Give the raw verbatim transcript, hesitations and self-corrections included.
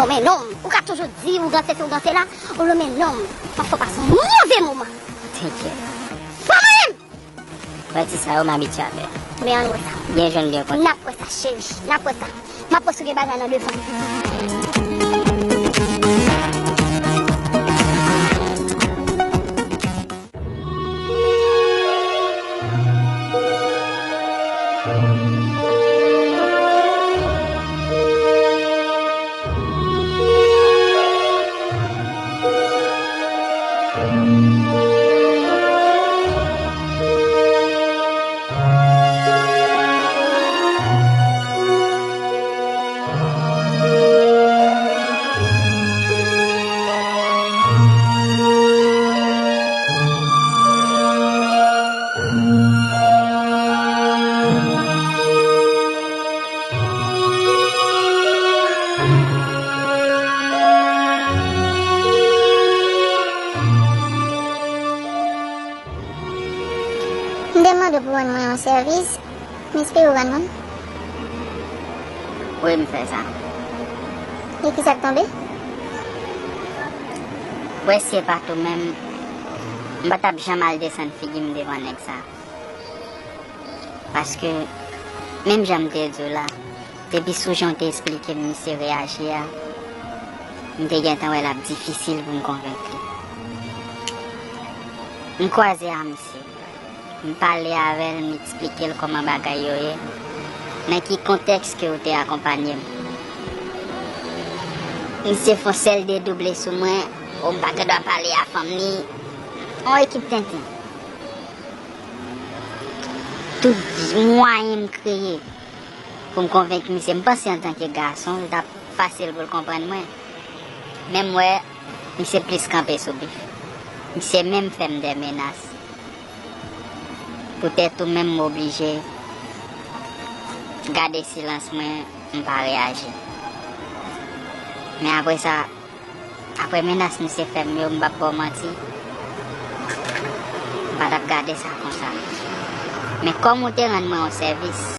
Nonmen nonm, ou ka toujou di ou ranse si ou ranse la, ou nonmen nonm, m ap fè w pase yon move moman. Thank you. Pa manyen m! Wè ti sa yo m abitye avè. Men ann wè sa. Byen jwenn byen kontan. N ap wè sa cheri, n ap wè sa. M ap wè si w gen bagay nan devan. M te mande w pou w rann mwen yon sèvis, m espere w rann mwen l. Wi, m fè sa. E kisa k tonbe? Wè, si se pa t ou menm, m pa t ap janm al desann figi m devan nèg sa. Paske, menm jan m te di w la, depi sou jan w te esplike m misye reyaji a, m te gentan wè l ap difisil pou m konvenk li. M kwaze a misye. M pale avè l, m esplike l kòman bagay yo ye, nan ki kontèks ke w te akonpanye m. Misye fè yon sèl dedouble sou mwen, o m pa gen dwa pale a fanm li, yon ekip tenten. Tout mwayen m kreye pou m konvenk misye, m panse antanke gason, l t ap fasil pou l konprann mwen. Men m wè, misye plis kanpe sou bif. Misye menm fè m de menas. Poutèt ou menm, m oblije gade silans mwen, m pa reyaji. Men apre sa, apre menas misye fè m yo, m p ap ba w manti, m pa t ap gade sa konsa. Men kòm ou te rann mwen yon sèvis,